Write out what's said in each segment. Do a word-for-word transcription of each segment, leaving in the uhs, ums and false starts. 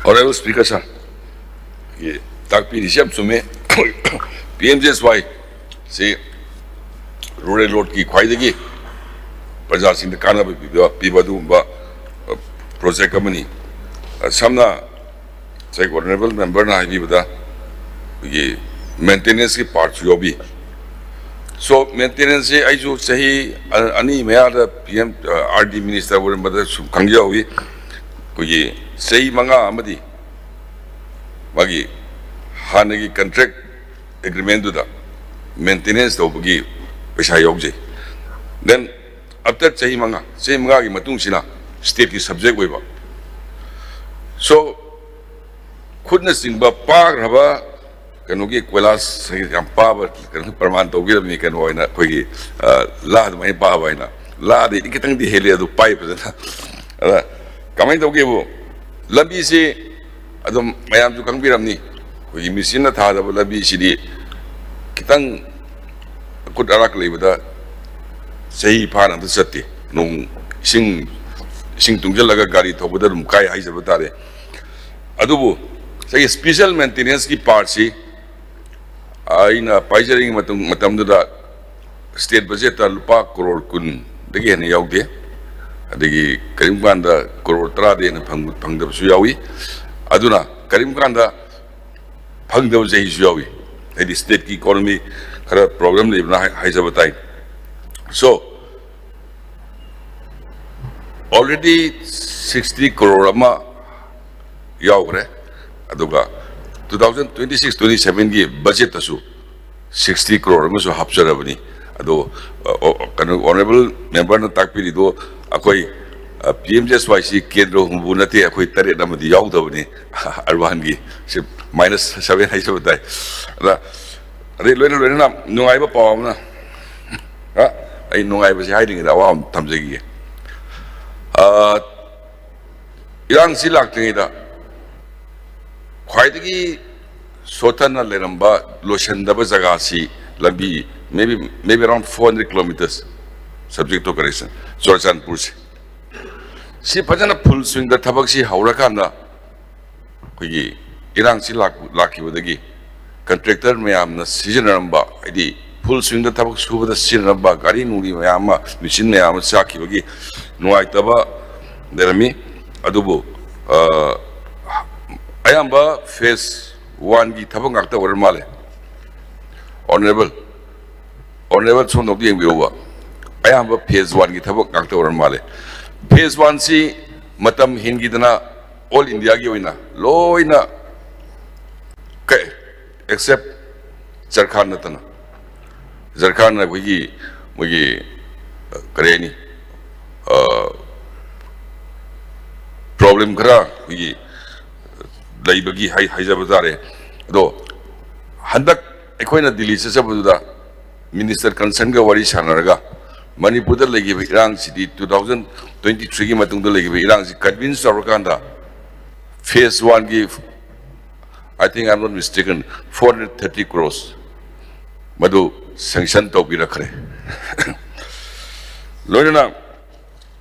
Honorable Speaker sir, ꯒꯤ ꯇꯥꯛꯄꯤꯔꯤꯁꯤ ꯌꯥꯝ ꯆꯨꯝꯃꯦ꯫ ꯄꯤ ꯑꯦꯝ ꯖꯤ ꯑꯦꯁ ꯋꯥꯏ ꯁꯤ ꯔꯨꯔꯦꯜ ꯔꯣꯗꯀꯤ ꯈ꯭ꯋꯥꯏꯗꯒꯤ ꯄ꯭ꯔꯖꯥꯁꯤꯡꯗ ꯀꯥꯟꯅꯕ ꯄꯤꯕ, ꯄꯤꯕ ꯑꯗꯨꯒꯨꯝꯕ, ꯑ, ꯄ꯭ꯔꯣꯖꯦꯛ ꯑꯃꯅꯤ꯫ ꯑ, ꯁꯝꯅ ꯉꯁꯥꯏ ꯑꯣꯅꯔꯦꯕꯜ ꯃꯦꯝꯕꯔꯅ ꯍꯥꯏꯕꯤꯕꯗ ꯑꯩꯈꯣꯏꯒꯤ ꯃꯦꯟꯇꯦꯅꯦꯟꯁꯀꯤ ꯄꯥꯔꯠꯁꯨ ꯌꯥꯎꯕꯤ꯫ ꯁꯣ ꯃꯦꯟꯇꯦꯅꯦꯟꯁꯁꯦ ꯑꯩꯁꯨ ꯆꯍꯤ ꯑ-, ꯑꯅꯤ ꯃꯌꯥꯗ ꯄꯤ ꯑꯦꯝ, ꯑ, ꯑꯥꯔ ꯗꯤ ꯃꯤꯅꯤꯁꯇꯔ ꯑꯣꯏꯔꯝꯕꯗ ꯁꯨꯝ ꯈꯪꯖꯍꯧꯋꯤ꯫ ꯑꯩꯈꯣꯏꯒꯤ ꯆꯍꯤ ꯃꯉꯥ ꯑꯃꯗꯤ ꯃꯥꯒꯤ ꯍꯥꯟꯅꯒꯤ ꯀꯟꯇ꯭ꯔꯦꯛ ꯑꯦꯒ꯭ꯔꯤꯃꯦꯟꯗꯨꯗ ꯃꯦꯟꯇꯦꯅꯦꯟꯁ ꯇꯧꯕꯒꯤ ꯄꯩꯁꯥ ꯌꯥꯎꯖꯩ꯫ Then after ꯆꯍꯤ ꯃꯉꯥ, ꯆꯍꯤ ꯃꯉꯥꯒꯤ ꯃꯇꯨꯡꯁꯤꯅ ꯁ꯭ꯇꯦꯠꯀꯤ ꯁꯕꯖꯦꯛ ꯑꯣꯏꯕ꯫ ꯁꯣ ꯈꯨꯠꯅꯆꯤꯡꯕ ꯄꯥꯈ꯭ꯔꯕ ꯀꯩꯅꯣꯒꯤ ꯀꯣꯏꯂꯥꯁ ꯌꯥꯝ ꯄꯥꯕ ꯀꯩꯅꯣ ꯄ꯭ꯔꯃꯥꯟ ꯇꯧꯕꯤꯔꯝꯃꯤ, ꯀꯩꯅꯣ ꯑꯣꯏꯅ ꯑꯩꯈꯣꯏꯒꯤ, ꯑ, ꯂꯥ ꯑꯗꯨꯃꯥꯏꯅ ꯄꯥꯕ ꯍꯥꯏꯅ꯫ ꯂꯥꯗꯩꯗꯤ ꯈꯤꯇꯪꯗꯤ ꯍꯦꯜꯂꯤ, ꯑꯗꯨ ꯄꯥꯏ ꯐꯖꯅ꯫ ꯑꯗ ꯀꯃꯥꯏꯅ ꯇꯧꯒꯦꯕꯨ, ꯂꯝꯕꯤꯁꯤ ꯑꯗꯨꯝ ꯃꯌꯥꯝꯁꯨ ꯈꯪꯕꯤꯔꯝꯅꯤ, ꯑꯩꯈꯣꯏꯒꯤ ꯃꯦꯆꯤꯟꯅ ꯊꯥꯗꯕ ꯂꯝꯕꯤꯁꯤꯗꯤ ꯈꯤꯇꯪ ꯑꯀꯨꯠ ꯑꯔꯥꯛ ꯂꯩꯕꯗ ꯆꯍꯤ ꯐꯥꯅ ꯑꯝꯇ ꯆꯠꯇꯦ꯫ ꯅꯣꯡ ꯏꯁꯤꯡ, ꯏꯁꯤꯡ ꯇꯨꯡꯁꯤꯜꯂꯒ ꯒꯥꯔꯤ ꯊꯧꯕꯗ ꯑꯗꯨꯝ ꯀꯥꯏ ꯍꯥꯏꯖꯕ ꯇꯥꯔꯦ꯫ ꯑꯗꯨꯕꯨ ꯉꯁꯥꯏꯒꯤ ꯁ꯭ꯄꯦꯁꯦꯜ ꯃꯦꯟꯇꯦꯅꯦꯟꯁꯀꯤ ꯄꯥꯔꯠꯁꯤ ꯑꯩꯅ ꯄꯥꯏꯖꯔꯤꯉꯩ ꯃꯇꯝ, ꯃꯇꯝꯗꯨꯗ ꯁ꯭ꯇꯦꯠ ꯕꯖꯦꯠꯇ ꯂꯨꯄꯥ ꯀ꯭ꯔꯣꯔ ꯀꯨꯟꯗꯒꯤ ꯍꯦꯟꯅ ꯌꯥꯎꯗꯦ꯫ ꯑꯗꯒꯤ ꯀꯔꯤꯒꯨꯝꯕ ꯀꯥꯟꯗ ꯀ꯭ꯔꯣꯔ ꯇꯔꯥꯗꯒꯤ ꯍꯦꯟꯅ ꯐꯪ-, ꯐꯪꯗꯕꯁꯨ ꯌꯥꯎꯏ꯫ ꯑꯗꯨꯅ ꯀꯔꯤꯒꯨꯝꯕ ꯀꯥꯟꯗ ꯐꯪꯗꯕ ꯆꯍꯤꯁꯨ ꯌꯥꯎꯏ꯫ ꯍꯥꯏꯗꯤ ꯁ꯭ꯇꯦꯠꯀꯤ ꯏꯀꯣꯅꯣꯃꯤ ꯈꯔ ꯄ꯭ꯔꯣꯕ꯭ꯂꯦꯝ ꯂꯩꯕꯅ ꯍꯥꯏ-, ꯍꯥꯏꯖꯕ ꯇꯥꯏ꯫ ꯁꯣ, already sixty ꯀ꯭ꯔꯣꯔ ꯑꯃ ꯌꯥꯎꯈ꯭ꯔꯦ꯫ ꯑꯗꯨꯒ two thousand twenty six twenty sevenꯒꯤ ꯕꯖꯦꯠꯇꯁꯨ sixty crore ꯑꯃꯁꯨ ꯍꯥꯞꯆꯔꯕꯅꯤ꯫ ꯑꯗꯣ, ꯑ, ꯑꯣ, ꯀꯩꯅꯣ, ꯑꯣꯅꯔꯦꯕꯜ ꯃꯦꯝꯕꯔꯅ ꯇꯥꯛꯄꯤꯔꯤꯗꯣ ꯑꯩꯈꯣꯏ, ꯑ, ꯄꯤ ꯑꯦꯝ ꯖꯤ ꯑꯦꯁ ꯋꯥꯏ ꯁꯤ ꯀꯦꯟꯗ꯭ꯔ ꯍꯨꯝꯐꯨ ꯅꯠꯇꯦ, ꯑꯩꯈꯣꯏ ꯇꯔꯦꯠ ꯑꯃꯗꯤ ꯌꯥꯎꯗꯕꯅꯤ꯫ ꯑꯔꯕꯥꯟꯒꯤ ꯁꯤ ꯃꯥꯏꯅꯁ ꯁꯚꯦꯟ ꯍꯥꯏꯖꯕ ꯇꯥꯏ꯫ ꯑꯗ, ꯑꯗꯩ ꯂꯣꯏꯅ ꯂꯣꯏꯅꯅ ꯅꯨꯡꯉꯥꯏꯕ ꯄꯥꯎ ꯑꯃꯅ, ꯑ, ꯑꯩ ꯅꯨꯡꯉꯥꯏꯕꯁꯤ ꯍꯥꯏꯗ꯭ꯔꯤꯉꯩꯗ ꯑꯋꯥꯕ ꯑꯃ ꯊꯝꯖꯈꯤꯒꯦ꯫ ꯑ, ꯏꯔꯥꯡꯁꯤ ꯂꯥꯛꯇ꯭ꯔꯤꯉꯩꯗ ꯈ꯭ꯋꯥꯏꯗꯒꯤ ꯁꯣꯠꯊꯅ ꯂꯩꯔꯝꯕ, ꯂꯣꯏꯁꯤꯟꯗꯕ ꯖꯒꯥꯁꯤ ꯂꯝꯕꯤ maybe, maybe around four hundred kilometers, subject to correction, ꯆꯨꯔꯆꯥꯟꯄꯨꯔꯁꯦ꯫ ꯁꯤ ꯐꯖꯅ ꯐꯨꯜ ꯁ꯭ꯋꯤꯡꯗ ꯊꯕꯛꯁꯤ ꯍꯧꯔꯀꯥꯟꯗ ꯑꯩꯈꯣꯏꯒꯤ ꯏꯔꯥꯡꯁꯤ ꯂꯥꯛ-, ꯂꯥꯛꯈꯤꯕꯗꯒꯤ contractor ꯃꯌꯥꯝꯅ ꯁꯤꯖꯤꯟꯅꯔꯝꯕ, ꯍꯥꯏꯗꯤ full swingꯗ ꯊꯕꯛ ꯁꯨꯕꯗ ꯁꯤꯖꯤꯟꯅꯔꯝꯕ ꯒꯥꯔꯤ ꯅꯨꯡꯂꯤ ꯃꯌꯥꯝ ꯑꯃ, machine ꯃꯌꯥꯝ ꯑꯃ ꯆꯥꯛꯈꯤꯕꯒꯤ ꯅꯨꯡꯉꯥꯏꯇꯕ ꯂꯩꯔꯝꯃꯤ꯫ ꯑꯗꯨꯕꯨ, ꯑ, ꯑꯌꯥꯝꯕ phase oneꯒꯤ ꯊꯕꯛ ꯉꯥꯛꯇ ꯑꯣꯏꯔ ꯃꯥꯜꯂꯦ꯫ Honourable, Honourable ꯁꯣꯝꯗ ꯑꯝꯇ ꯌꯦꯡꯕꯤꯔꯛꯎꯕ꯫ ꯑꯌꯥꯝꯕ phase oneꯒꯤ ꯊꯕꯛ ꯉꯥꯛꯇ ꯑꯣꯏꯔ ꯃꯥꯜꯂꯦ꯫ Phase oneꯁꯤ ꯃꯇꯝ ꯍꯦꯟꯈꯤꯗꯅ all Indiaꯒꯤ ꯑꯣꯏꯅ ꯂꯣꯏꯅ ꯀꯛꯑꯦ, except ꯖꯔꯈꯥꯟ ꯅꯠꯇꯅ꯫ ꯖꯔꯈꯥꯟꯅ ꯑꯩꯈꯣꯏꯒꯤ, ꯃꯣꯏꯒꯤ, ꯑ, ꯀꯔꯤ ꯍꯥꯏꯅꯤ, ꯑ, problem ꯈꯔ ꯑꯩꯈꯣꯏꯒꯤ ꯂꯩꯕꯒꯤ ꯍꯥꯏ-, ꯍꯥꯏꯖꯕ ꯇꯥꯔꯦ꯫ ꯑꯗꯣ ꯍꯟꯗꯛ ꯑꯩꯈꯣꯏꯅ ꯗꯤꯜꯂꯤ ꯆꯠꯆꯕꯗꯨꯗ minister concernꯒ ꯋꯥꯔꯤ ꯁꯥꯟꯅꯔꯒ ꯃꯅꯤꯄꯨꯔꯗ ꯂꯩꯈꯤꯕ ꯏꯔꯥꯡꯁꯤꯗꯤ two thousand twenty threeꯒꯤ ꯃꯇꯨꯡꯗ ꯂꯩꯈꯤꯕ ꯏꯔꯥꯡꯁꯤ convince ꯇꯧꯔꯀꯥꯟꯗ phase oneꯒꯤ, I think I'm not mistaken, four hundred thirty crores ꯃꯗꯨ sanction ꯇꯧꯕꯤꯔꯛꯈ꯭ꯔꯦ꯫ ꯂꯣꯏꯅꯅ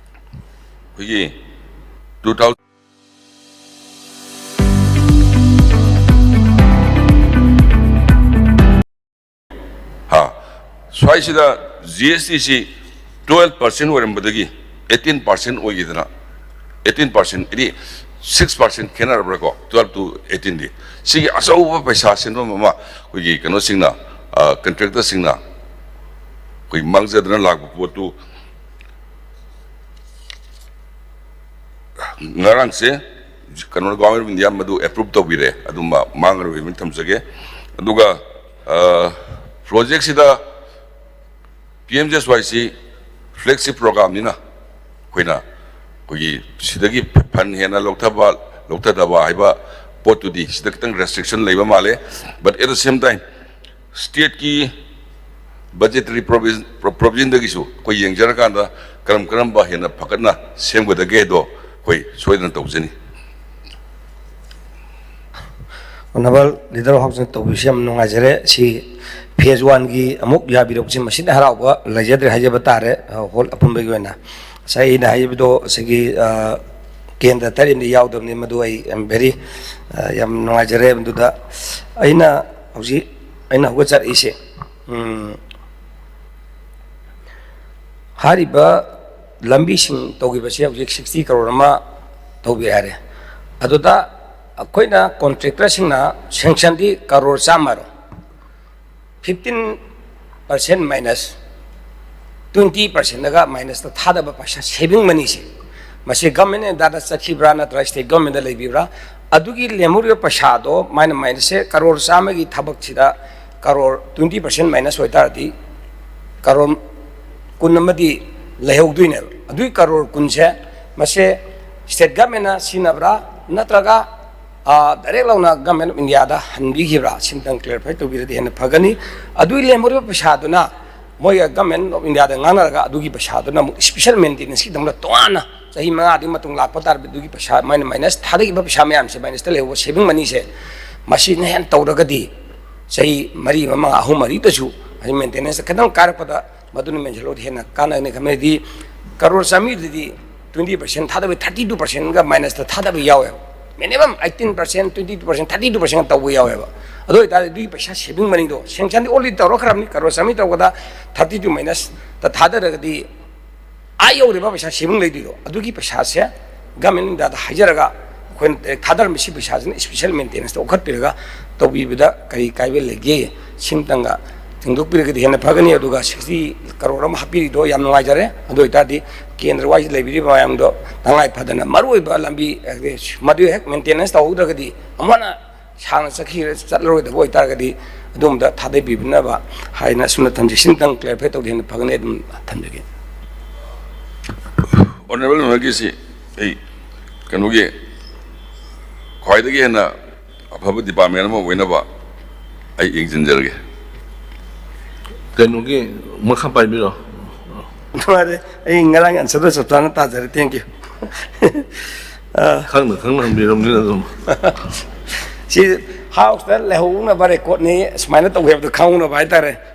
ꯑꯩꯈꯣꯏꯒꯤ two thousand ꯍꯥ, ꯁ꯭ꯋꯥꯏꯁꯤꯗ GSTꯁꯤ twelve percent ꯑꯣꯏꯔꯝꯕꯗꯒꯤ eighteen percent ꯑꯣꯏꯈꯤꯗꯅ, eighteen percent, ꯍꯥꯏꯗꯤ six percent ꯈꯦꯠꯅꯔꯕ꯭ꯔꯥꯀꯣ, twelve to eighteenꯗꯤ꯫ ꯁꯤꯒꯤ ꯑꯆꯧꯕ ꯄꯩꯁꯥ ꯁꯦꯟꯐꯝ ꯑꯃ ꯑꯩꯈꯣꯏꯒꯤ ꯀꯩꯅꯣꯁꯤꯡꯅ, ꯑ, contractorꯁꯤꯡꯅ ꯑꯩꯈꯣꯏ ꯃꯥꯡꯖꯗꯅ ꯂꯥꯛꯄ ꯄꯣꯠꯇꯨ ꯉꯔꯥꯡꯁꯦ ꯀꯩꯅꯣ, Government of India ꯃꯗꯨ approve ꯇꯧꯕꯤꯔꯦ, ꯑꯗꯨꯃ ꯃꯥꯡꯉꯔꯣꯏ ꯍꯥꯏꯅ ꯊꯝꯖꯒꯦ꯫ ꯑꯗꯨꯒ, ꯑ, projectꯁꯤꯗ PMGSYꯁꯤ flagship programꯅꯤꯅ ꯑꯩꯈꯣꯏꯅ ꯑꯩꯈꯣꯏꯒꯤ ꯁꯤꯗꯒꯤ fund ꯍꯦꯟꯅ ꯂꯧꯊꯕ, ꯂꯧꯊꯗꯕ ꯍꯥꯏꯕ ꯄꯣꯠꯇꯨꯗꯤ ꯁꯤꯗ ꯈꯤꯇꯪ restriction ꯂꯩꯕ ꯃꯥꯜꯂꯦ꯫ But at the same time, stateꯀꯤ budgetary provision, pro-, provisionꯗꯒꯤꯁꯨ ꯑꯩꯈꯣꯏ ꯌꯦꯡꯖꯔꯀꯥꯟꯗ ꯀꯔꯝ ꯀꯔꯝꯕ ꯍꯦꯟꯅ ꯐꯒꯠꯅ ꯁꯦꯝꯒꯗꯒꯦꯗꯣ ꯑꯩꯈꯣꯏ ꯁꯣꯏꯗꯅ ꯇꯧꯖꯅꯤ꯫ Honourable Leader of House ꯇꯧꯕꯤꯕꯁꯤ ꯌꯥꯝ ꯅꯨꯡꯉꯥꯏꯖꯔꯦ꯫ ꯁꯤ phase oneꯒꯤ ꯑꯃꯨꯛ ꯌꯥꯕꯤꯔꯛꯄꯁꯤ ꯃꯁꯤꯗ ꯍꯔꯥꯎꯕ ꯂꯩꯖꯗ꯭ꯔꯦ ꯍꯥꯏꯖꯕ ꯇꯥꯔꯦ, ꯑ, hall ꯑꯄꯨꯟꯕꯒꯤ ꯑꯣꯏꯅ꯫ ꯉꯁꯥꯏ ꯑꯩꯅ ꯍꯥꯏꯕꯗꯣ ꯁꯤꯒꯤ, ꯑ, ꯀꯦꯟꯗ꯭ꯔ ꯇꯔꯦꯠ ꯑꯃꯗꯤ ꯌꯥꯎꯗꯕꯅꯤ, ꯃꯗꯨ ꯑꯩ ꯌꯥꯝ ꯚꯦꯔꯤ, ꯑ, ꯌꯥꯝ ꯅꯨꯡꯉꯥꯏꯖꯔꯦ꯫ ꯃꯗꯨꯗ ꯑꯩꯅ ꯍꯧꯖꯤꯛ, ꯑꯩꯅ ꯍꯧꯒꯠꯆꯔꯛꯏꯁꯦ, ꯎꯝ, ꯍꯥꯏꯔꯤꯕ ꯂꯝꯕꯤꯁꯤꯡ ꯇꯧꯈꯤꯕꯁꯦ ꯍꯧꯖꯤꯛ sixty crore ꯑꯃ ꯇꯧꯕꯤ ꯍꯥꯏꯔꯦ꯫ ꯑꯗꯨꯗ ꯑꯩꯈꯣꯏꯅ ꯀꯣꯟꯇ꯭ꯔꯦꯛꯇꯔꯁꯤꯡꯅ ꯁꯦꯡꯁꯟꯗꯤ crore ꯆꯥꯝꯃꯔꯣ, fifteen percent minus, twenty percentꯒ minusꯇ ꯊꯥꯗꯕ ꯄꯩꯁꯥ saving moneyꯁꯦ, ꯃꯁꯤ government of Indiaꯗ ꯆꯠꯈꯤꯕ꯭ꯔꯥ ꯅꯠꯇ꯭ꯔꯒ state governmentꯗ ꯂꯩꯕꯤꯕ꯭ꯔꯥ? ꯑꯗꯨꯒꯤ ꯂꯦꯝꯍꯧꯔꯤꯕ ꯄꯩꯁꯥꯗꯣ ꯃꯥꯏꯅ minusꯁꯦ ꯀꯔꯣꯔ ꯆꯥꯝꯃꯒꯤ ꯊꯕꯛꯁꯤꯗ ꯀꯔꯣꯔ twenty percent minus ꯑꯣꯏꯇꯥꯔꯗꯤ ꯀꯔꯣꯔ ꯀꯨꯟ ꯑꯃꯗꯤ ꯂꯩꯍꯧꯗꯣꯏꯅꯦꯕ꯫ ꯑꯗꯨꯒꯤ ꯀꯔꯣꯔ ꯀꯨꯟꯁꯦ ꯃꯁꯦ state governmentꯅ ꯁꯤꯖꯤꯟꯅꯕ꯭ꯔꯥ ꯅꯠꯇ꯭ꯔꯒ ꯑ, direct ꯂꯥꯎꯅ Government of Indiaꯗ ꯍꯟꯕꯤꯈꯤꯕ꯭ꯔꯥ? ꯁꯤꯝꯇꯪ clarify ꯇꯧꯕꯤꯔꯗꯤ ꯍꯦꯟꯅ ꯐꯒꯅꯤ꯫ ꯑꯗꯨꯒꯤ ꯂꯦꯝꯍꯧꯔꯤꯕ ꯄꯩꯁꯥꯗꯨꯅ ꯃꯣꯏꯒ Government of Indiaꯗ ꯉꯥꯡꯅꯔꯒ ꯑꯗꯨꯒꯤ ꯄꯩꯁꯥꯗꯨꯅ ꯑꯃꯨꯛ special maintenanceꯀꯤꯗꯃꯛꯇ ꯇꯣꯉꯥꯟꯅ ꯆꯍꯤ ꯃꯉꯥꯗꯨꯒꯤ ꯃꯇꯨꯡ ꯂꯥꯛꯄ ꯇꯥꯔꯕꯗꯤ ꯑꯗꯨꯒꯤ ꯄꯩꯁꯥ, ꯃꯣꯏꯅ minus ꯊꯥꯗꯈꯤꯕ ꯄꯩꯁꯥ ꯃꯌꯥꯝꯁꯦ, minusꯇ ꯂꯩꯍꯧꯕ saving moneyꯁꯦ, ꯃꯁꯤꯅ ꯍꯦꯟꯅ ꯇꯧꯔꯒꯗꯤ ꯆꯍꯤ ꯃꯔꯤ, ꯃꯉꯥ, ꯑꯍꯨꯝ, ꯃꯔꯤꯗꯁꯨ ꯍꯧꯖꯤꯛ maintenanceꯇ ꯈꯤꯇꯪ ꯀꯥꯏꯔꯛꯄꯗ ꯃꯗꯨꯅ ꯃꯦꯟꯁꯤꯜꯂꯣꯗꯤ ꯍꯦꯟꯅ ꯀꯥꯟꯅꯒꯅꯤ ꯈꯟꯕ꯫ ꯍꯥꯏꯗꯤ ꯀꯔꯣꯔ ꯆꯥꯝꯃꯔꯤꯗꯨꯗꯤ twenty percent ꯊꯥꯗꯕ, thirty two percentꯒ minusꯇ ꯊꯥꯗꯕ ꯌꯥꯎꯋꯦꯕ꯫ Minimum eighteen percent, twenty two percent, thirty two percent ꯇꯧꯕ ꯌꯥꯎꯋꯦꯕ꯫ ꯑꯗꯨ ꯑꯣꯏꯇꯥꯔꯗꯤ ꯑꯗꯨꯒꯤ ꯄꯩꯁꯥ saving moneyꯗꯣ sanctionꯗꯤ already ꯇꯧꯔꯛꯈ꯭ꯔꯕꯅꯤ, ꯀꯔꯣꯔ ꯆꯥꯝꯃꯔꯤ ꯇꯧꯕꯗ thirty two minusꯇ ꯊꯥꯗꯔꯒꯗꯤ ꯑꯥ ꯌꯧꯔꯤꯕ ꯄꯩꯁꯥ saving ꯂꯩꯗꯣꯏꯗꯣ, ꯑꯗꯨꯒꯤ ꯄꯩꯁꯥꯁꯦ Government of Indiaꯗ ꯍꯥꯏꯖꯔꯒ ꯑꯩꯈꯣꯏꯅ direct ꯊꯥꯗꯔꯝꯕ ꯁꯤ ꯄꯩꯁꯥꯁꯤꯅ special maintenanceꯇ ꯑꯣꯟꯈꯠꯄꯤꯔꯒ ꯇꯧꯕꯤꯕꯗ ꯀꯔꯤ ꯀꯥꯏꯕ ꯂꯩꯒꯦ? ꯁꯤꯝꯇꯪꯒ ꯊꯦꯡꯗꯣꯛꯄꯤꯔꯒꯗꯤ ꯍꯦꯟꯅ ꯐꯒꯅꯤ꯫ ꯑꯗꯨꯒ sixty crore ꯑꯃ ꯍꯥꯞꯄꯤꯔꯤꯗꯣ ꯌꯥꯝ ꯅꯨꯡꯉꯥꯏꯖꯔꯦ꯫ ꯑꯗꯨ ꯑꯣꯏꯇꯥꯔꯗꯤ ꯀꯦꯟꯗ꯭ꯔ ꯋꯥꯏꯁꯤꯗ ꯂꯩꯕꯤꯔꯤꯕ ꯃꯌꯥꯝꯗꯣ ꯇꯉꯥꯏ ꯐꯗꯅ ꯃꯔꯨꯑꯣꯏꯕ ꯂꯝꯕꯤ, ꯍꯥꯏꯗꯤ ꯃꯗꯨ ꯍꯦꯛ maintenance ꯇꯧꯍꯧꯗ꯭ꯔꯒꯗꯤ ꯑꯃꯨꯛ ꯍꯟꯅ ꯁꯥꯡꯅ ꯆꯠꯈꯤ-, ꯆꯠꯂꯔꯣꯏꯗꯕ ꯑꯣꯏꯇꯥꯔꯒꯗꯤ ꯑꯗꯨꯒꯨꯝꯕꯗ ꯊꯥꯗꯕꯤꯅꯕ ꯍꯥꯏꯅ ꯑꯁꯨꯝꯅ ꯊꯝꯖꯩ꯫ ꯁꯤꯝꯇꯪ clarify ꯇꯧꯗꯦ ꯍꯦꯟꯅ ꯐꯒꯅꯤ, ꯑꯗꯨꯝ ꯊꯝꯖꯒꯦ꯫ Honourable memberꯒꯤꯁꯤ ꯑꯩ ꯀꯩꯅꯣꯒꯤ ꯈ꯭ꯋꯥꯏꯗꯒꯤ ꯍꯦꯟꯅ ꯑꯐꯕ department ꯑꯃ ꯑꯣꯏꯅꯕ ꯑꯩ ꯌꯦꯡꯁꯤꯟꯖꯔꯒꯦ꯫ ꯀꯩꯅꯣꯒꯤ ꯃꯈꯥ ꯄꯥꯏꯕꯤꯔꯣ꯫ ꯅꯨꯡꯉꯥꯏꯔꯦ꯫ ꯑꯩ ꯉꯔꯥꯡ answerꯗꯣ ꯆꯞ ꯆꯥꯅ ꯇꯥꯖꯔꯦ꯫ Thank you꯫ ꯑ, ꯈꯪꯅ ꯈꯪꯅ ꯍꯪꯕꯤꯔꯝꯅꯤꯅ ꯑꯗꯨꯝ꯫ ꯁꯤ Houseꯇ ꯂꯩꯍꯧꯅꯕ recordꯅꯤ, ꯁꯨꯃꯥꯏꯅ ꯇꯧꯒꯦ ꯍꯥꯏꯕꯗꯣ ꯈꯪꯍꯧꯅꯕ ꯍꯥꯏꯇꯥꯔꯦ꯫